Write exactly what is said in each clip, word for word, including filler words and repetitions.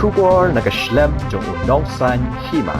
Khubor na ka shlem jong u nongsan hima.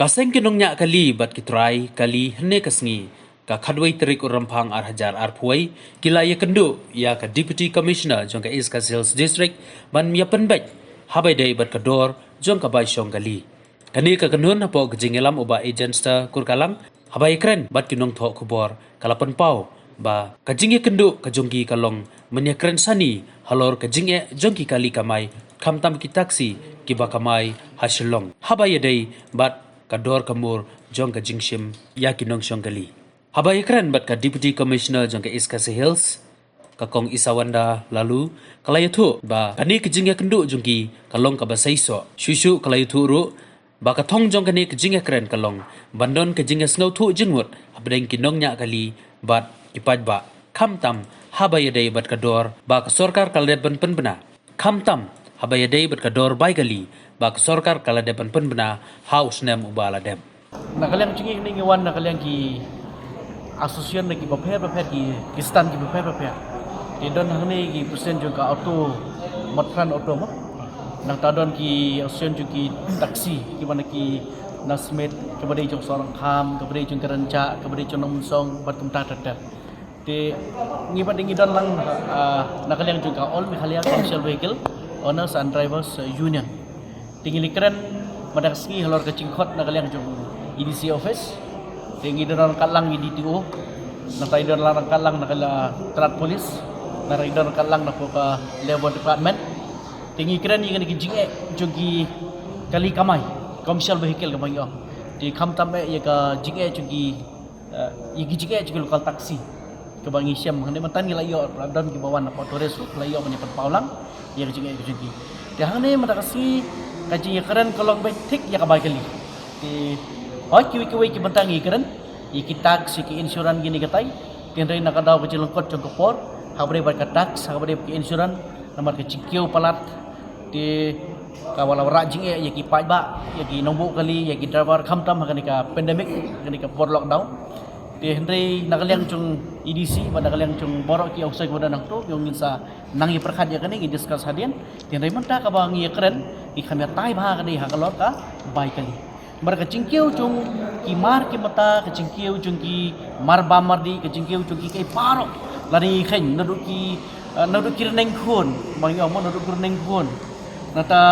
Ka seng ki nongñiah kali bad ki trai kali hynne ka sngi, ka khatwei tarik u Rymphang ar hajar arphew wei, ki la ïakynduh ïa ka Deputy Commissioner jong ka East Khasi Hills District ban ïa pynbeit haba ïadei bad ka dor jong ka bai shong kali. Kane ka kynhun hapoh ka jingïalam u Bah Ejenster Kurkalang, haba ïakren bad ki nongthoh khubor, ka la pynpaw ba ka jingïakynduh ka jong ki ka long ban ïakren sani halor ka jingeh jong ki kali kamai, khamtam ki taxi kiba kamai ha Shillong, haba ïadei bad ka dor ka mur jong ka jingshim ïa ki nongshong kali. Haba ïakren bad ka Deputy Commissioner jong ka East Khasi Hills, ka Kong Isawanda Laloo, ka la ïathuh ba kane ka jingïakynduh jong ki ka long kaba seisoh. Shuh shuh ka la ïathuh ruh ba ka thong jong kane ka jingïakren ka long ban don ka jingïasngewthuh jingmut hapdeng ki nongñiah kali bad ki paidbah, khamtam haba ïadei bad ka dor ba ka sorkar ka la dep ban pynbna, khamtam haba ïadei bad ka dor bai kali ba ka sorkar ka la dep ban pynbna ha u snem uba la dep. Na ka liang jong ngi, ngi wan na ka liang ki association na ki bapher bapher, ki, ki stand ki bapher bapher. Te don hangne ki president jong ka auto, Motran Auto mo. Nangta don ki association jong ki taxi, kiba na ki na smet, kaba dei jong Sohryngkham, kaba dei jong ka Rynjah, kaba dei jong Nongmynsong, bad kumta ter ter. Te ngi pat ngi don lang, ah, na ka liang jong ka All Meghalaya Commercial Vehicle Owners and Drivers Union. Te ngi la kren mynta ka sngi halor ka jingkhot na ka liang jong E D C office. Te ngi don lang ryngkat lang ïa D T O. Nangta ngi don lang ryngkat lang na ka la Trai Police. Nangta ngi don lang ryngkat lang na ka Labour Department. Te ngi kren ïa kane ka jingeh jong ki kali kamai, commercial vehicle kaba ngi ong. Te khamtam eh ïa ka jingeh jong ki, eh, ïa ki jingeh jong ki local taxi kaba ngi shem hangne. Mynta ngi la ïoh, don kiba wan na Port Tourist ruh la ïoh ban ïa pynpaw lang ïa ka jingeh ka jong ki. Te hangne mynta ka sngi ka jingïakren ka long beit thik ïa ka bai kali. Te hooid kiwei kiwei ki bynta ngi kren ïa ki tax, ïa ki insurance, kine kitai. Te hynrei na ka daw ka jinglyngkot jong ka por, haba dei bad ka tax, haba dei bad ka insurance, namar ka jingkiew palat, te ka la wanrah jingeh ïa ki paidbah, ïa ki nongbuh kali, ïa ki driver, khamtam ha kane ka pandemic, ha kane ka por lockdown. Te hynrei na ka liang jong E D C bad na ka liang jong baroh ki officer kiba don hangto, ngi ong ngin sa nang ïa pyrkhat ïa kane, ngi discuss hadien. Te hynrei mynta kaba ngi ïakren, ngi kham ïatai bha ha kane halor ka bai kali. Namar ka jingkiew jong ki mar ki mata, ka jingkiew jong ki mar bam mar dih, ka jingkiew jong ki kaei baroh, lada ngi kheiñ, naduh ki, eh, naduh ki rneng khun, ba ngi ong mo, naduh ki rneng khun. Nangta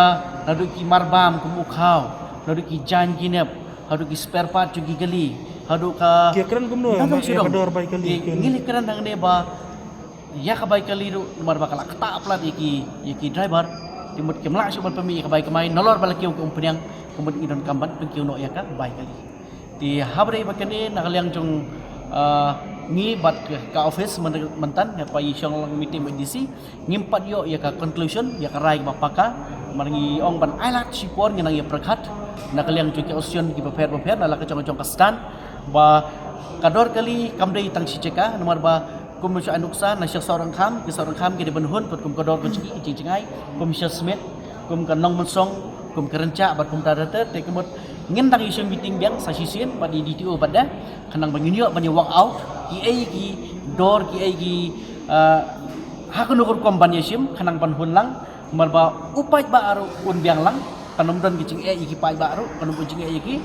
naduh ki mar bam kum u khaw, naduh ki jaiñ ki nep, haduh ki spare part jong ki kali, haduh ka, ki kren kumno, nangta ïa ka dor bai kali, ki, ngi la kren hangne ba ïa ka bai kali ruh, namar ba ka la ktah palat ïa ki, ïa ki driver. Te mut kim lah shuh ban pynmih ïa ka bai kamai, nalor ba la kiew ki umphniang, ka mut ngi donkam ban pynkiew noh ïa ka bai kali. Te haba dei bad kane na ka liang jong, ah, ngi bad ka office myn-, mynta, ha kaba ngi shong lang meeting bad D C, ngim pat ïoh ïa ka conclusion, ïa ka rai kaba paka. Namar ngi ong ban ailad shipor, ngi nang ïa pyrkhat na ka liang jong ki association kiba pher ba pher, na la ka jong, jong ka stand, ba ka dor kali kam dei tang shi jaka, namar ba kum shu ai nuksa, na sha Sohryngkham, ki Sohryngkham ki dei ban hun pat kum ka dor ka jingïa, ka jingjngai, kum sha Smit, kum ka Nongmynsong, kum ka Rynjah, bad kumta ter ter, te ka mut ngin dang ïa shong meeting biang sa shisien bad i D T O bad da, khnang ba ngin ïoh ban ïa work out kiei ki dor, kiei ki, ah, ha kano ka rukom ban ïa shim, khnang ban hun lang, namar ba u paidbah ruh un biang lang, kan ym don ka jingeh ïa ki paidbah ruh, kan ym don jingeh ïa ki.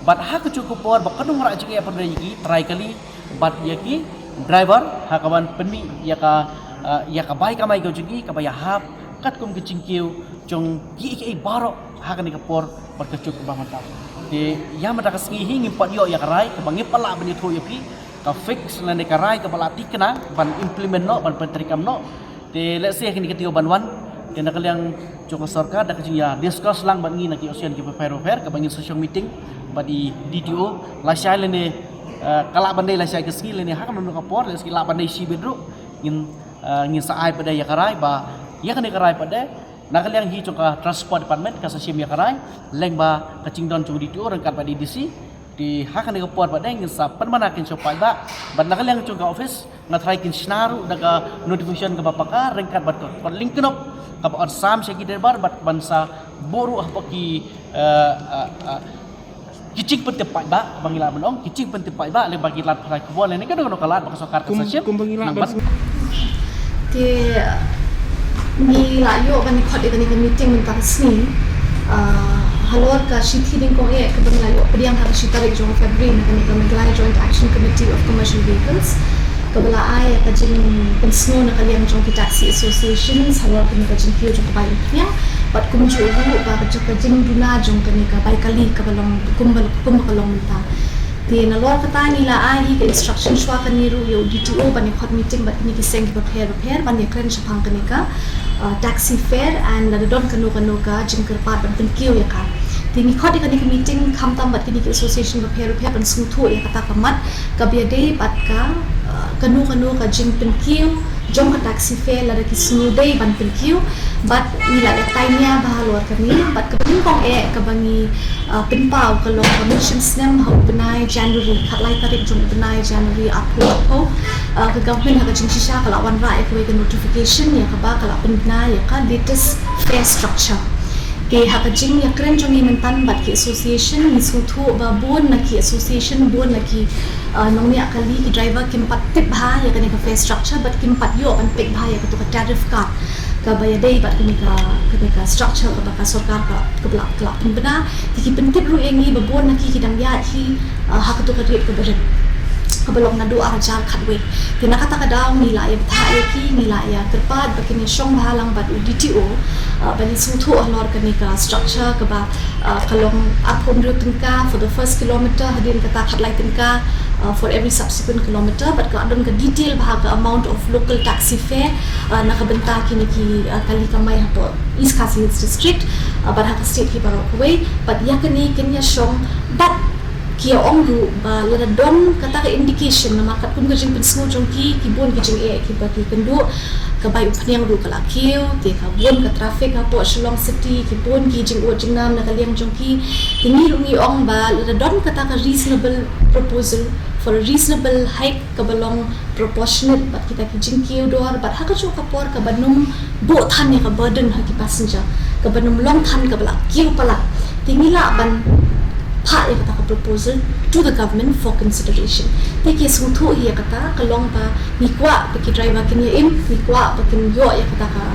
Bad ha kajuh ka por ba kan ym wanrah jingeh pynrei ïa ki trai kali bad ïa ki driver, ha kaban pynmih ïa ka, ah, ïa ka bai kamai ka jong ki, kaba ïahap katkum ka jingkiew jong kiei kiei baroh ha kane ka por bad kajuh kaba mynta. Te ïa mynta ka sngi hi ngim pat ïoh ïa ka rai, kaba ngim pat lah ban ïathuh ïa phi ka fix lane ka rai kaba la thikna ban implement noh, ban pyntreikam noh. Te lehse ha kine ki taïew ban wan, te na ka liang jong ka sorkar da ka jingïa discuss lang bad ngi na ki association kiba pher ba pher, kaba ngin sa shong meeting bad i D T O lashai lane, eh, ka lah ban dei lashai ka sngi lane ha kano kano ka por, lehse ka lah ban dei shibit ruh, ngin, eh, ngin sa ai pat de ïa ka rai ba ïa kane ka rai pat de na ka liang hi jong ka Transport Department ka sa shim ïa ka rai lyngba ka jingdon jong i D T O ryngkat bad i D C. Te ha kane ka por pat de ngin sa pynbna kin sha paidbah, bad na ka liang jong ka office nga tharai kin shna ruh da ka notification kaba paka ryngkat bad ka, ka link kynnoh kaba ong sam sha ki driver bad ban sa buh ruh hapoh ki, eh, eh, eh, ki jingpyntip paidbah, ba ngi lah ban ong ki jingpyntip paidbah, lane ba ki lad pathai khubor lane kano kano ka lad ba ka sorkar ka sa shim. Kumba ngi lah ban, te Ngi la ïoh ban khot ïa kane ka meeting mynta ka sngi, ah, halor ka shithi nyngkong eh kaba ngi la ïoh pdiang ha ka shi tarik jong February na kane ka Meghalaya Joint Action Committee of Commercial Vehicles, kaba la ai ïa ka jingpynsngew na ka liang jong ki taxi associations halor kane ka jingkiew jong ka bai umphniang, bad kumjuh ruh ba ka jong ka jingduna jong kane ka bai kali kaba long kumba, kumba ka long mynta. Te nalor kata ngi la ai hi ka instruction shuwa kane ruh ïa u D T O ban ïa khot meeting bad kine ki seng kiba pher bapher ban ïa kren shaphang kane ka, uh, taxi fare and lada don kano kano ka jingkyrpad ban pynkiew ïa ka. Te ngi khot ïa kane ka meeting khamtam bad kine ki association bapher bapher ban sngewthuh ïa kata ka mat kaba ïadei bad ka, uh, kano kano ka jingpynkiew jong ka taxi fare lada ki sngew dei ban pynkiew. Bad ngi la ïa tai nia bha halor kane, bad kaba nyngkong eh kaba ngi, uh, pynpaw ka long ka mynshem snem ha u bnai January, khatlai tarik jong u bnai January arphew arphew, uh, ka government ha ka jingshisha ka la wanrah ïa kawei ka notification ïa kaba ka la pynbna ïa ka latest fare structure. Te ha ka jingïakren jong ngi mynta bad ki association, ngi sngewthuh ba bun na ki association, bun na ki, uh, nongñiah kali, ki driver kim pat tip bha ïa kane ka fare structure bad kim pat ïoh ban peit bha ïa kato ka tariff card kaba ïadei bad kane ka, kane ka structure kaba ka sorkar ka, kaba la, ka la pynbna. Te ki pyntip ruh ïa ngi ba bun na ki ki dang ïaid hi, uh, ha kato ka rate kaba rit, kaba long naduh ar hajar khatwei. Te na kata ka daw ngi la ïa bthah ïa ki, ngi la ïa kyrpad ba kin ïa shong bha lang bad u D T O, uh, ban ïa sngewthuh halor kane ka structure kaba, uh, ka long arphew hynriew tyngka for the first kilometer, hadien kata khatlai tyngka, uh, for every subsequent kilometer, bad ka don ka detail bha ka amount of local taxi fare, uh, na ka bynta kine ki, uh, kali kamai hapoh East Khasi Hills District, uh, bad ha ka state hi baroh kawei, bad ïa kane kin ïa shong, bad ki ïa ong ruh ba lada don kata ka indication, namar katkum ka jingpynsngew jong ki, ki bun ki jingeh kiba ki kynduh, ka bai umphniang ruh ka la kiew, te ka bun ka traffic hapoh Shillong City, ki bun ki jingud jingnam na ka liang jong ki. Te ngi ruh ngi ong ba lada don kata ka reasonable proposal for a reasonable hike kaba long proportionate bad kita ki jingkiew dor, bad ha kajuh ka por kaba nym buh than ïa ka burden ha ki passenger, kaba nym long than kaba la kiew palat. Te ngi lah ban phah ïa kata ka proposal to the government for consideration. Te ki sngewthuh hi ïa kata, ka long ba ngi kwah ba ki driver kin ïa im, ngi kwah ba kin ïoh ïa kata ka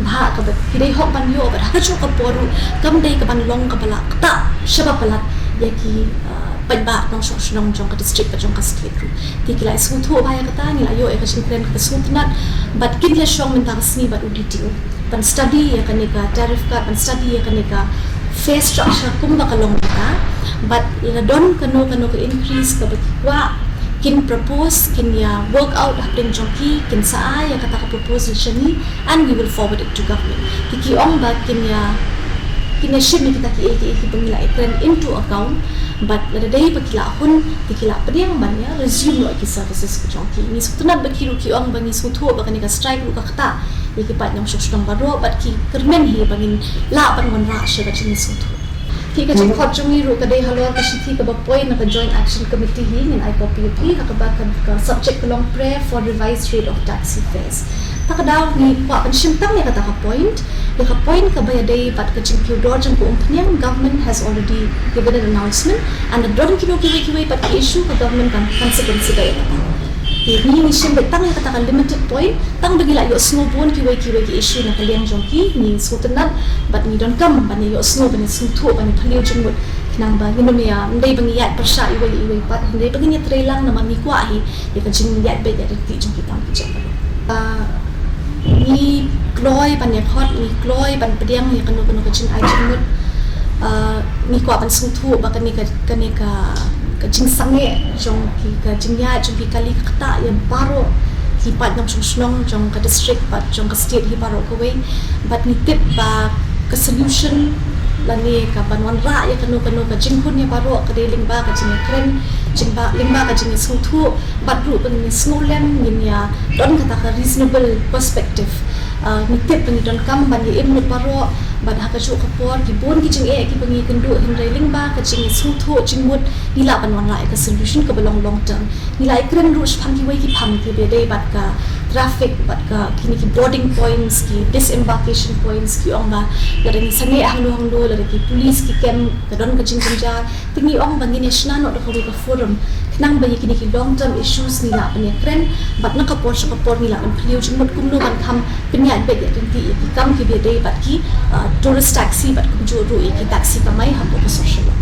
bhah kaba ki dei hok ban ïoh, bad ha kajuh ka por ruh kam dei kaban long kaba la ktah shaba palat ïa ki, uh, paidbah nongshong shnong jong ka district bad jong ka state ruh. Te ki la sngewthuh bha ïa kata, ngi la ïoh ïa ka jingkren ka sngewtynnat, bad kin ïa shong mynta ka sngi bad u D T O ban study ïa kane ka tariff card, ban study ïa kane ka fare structure kumba ka long mynta. Bad lada don kano kano ka increase kaba ki kwah, kin propose, kin ïa work out hapdeng jong ki, kin sa ai ïa kata ka proposal sha ngi, and we will forward it to government. Te ki ong ba kin ïa, kin ïa shim ïa kita kiei kiei kiba ngi la ïa kren into account, bad lada dei ba ki la hun, te ki la pdiang ban ïa resume noh ki services ka jong ki. Ngi sngewtynnat ba ki ruh ki ong ba ngi sngewthuh ba kane ka strike ruh ka ktah ïa ki paid nongshong shnong baroh, bad ki kyrmen hi ba ngin lah ban wanrah sha ka jingsngewthuh. Te ka jingkhot jong ngi ruh ka dei halor ka shithi kaba poi na ka Joint Action Committee hi, ngin ai copy ïa phi, ha kaba ka, ka subject ka long prayer for revised rate of taxi fares. Ta ka daw ngi kwah ban shim tang ïa kata ka point, ïa ka point kaba ïadei bad ka jingkiew dor jong ka umphniang, government has already given an announcement, and lada don kino kiwei kiwei pat ki issue ka government kan, kan sa consider ïa kata. Te ngi, ngi shim beit tang ïa kata ka limited point, tang ba ngi la ïohsngew bun kiwei kiwei ki issue na ka liang jong ki, ngi sngewtynnat, bad ngi donkam ban ïa ïohsngew, ban ïa sngewthuh, ban ïa phylliew jingmut, khnang ba ngin ym ïa, ym dei ba ngi ïaid pyrshah iwei ïa iwei pat, ym dei ba ngin ïa trei lang, namar ngi kwah hi ïa ka jingïaid beit ïaid ryntih jong ki tam ki jait baroh. Ah, ngi kloi ban ïa khot, ngi kloi ban pdiang ïa kano kano ka jingai jingmut. Ah, ngi kwah ban sngewthuh ba kane ka, kane ka, ka jingsangeh jong ki, ka jingïaid jong ki kali ka ktah ïa baroh ki paid nongshong shnong jong ka district bad jong ka state hi baroh kawei. Bad ngi tip ba ka solution lane ka ban wanrah ïa kano kano ka jinghun ïa baroh ka dei lyngba ka jingïakren, jingba, lyngba ka jingïasngewthuh, bad ruh ba ngin ïa sngewlem, ngin ïa don kata ka reasonable perspective. Ah, ngi tip ba ngi donkam ban ïa im lut baroh, bad ha kajuh ka por ki bun ki jingeh kiba ngi kynduh, hynrei lyngba ka jingïasngewthuh jingmut ngi lah ban wanrah ïa ka solution kaba long long term. Ngi la ïakren ruh shaphang kiwei ki phang kiba ïadei bad ka traffic, bad ka kine ki boarding points, ki disembarkation points, ki ong ba lada ngi sangeh hangno hangno, lada ki police ki kem, ka don ka jingjynjar. Te ngi ong ba ngin ïa shna noh da kawei ka forum Nang ba ïa kine ki long term issues ngi lah ban ïakren bad na ka por sha ka por ngi lah ban khlieh jingmut kumno ban kham pynïaid beit ïa ki kam kiba dei bad ki tourist taxi bad kumjuh ruh ïa ki taxi kamai hapoh ka social.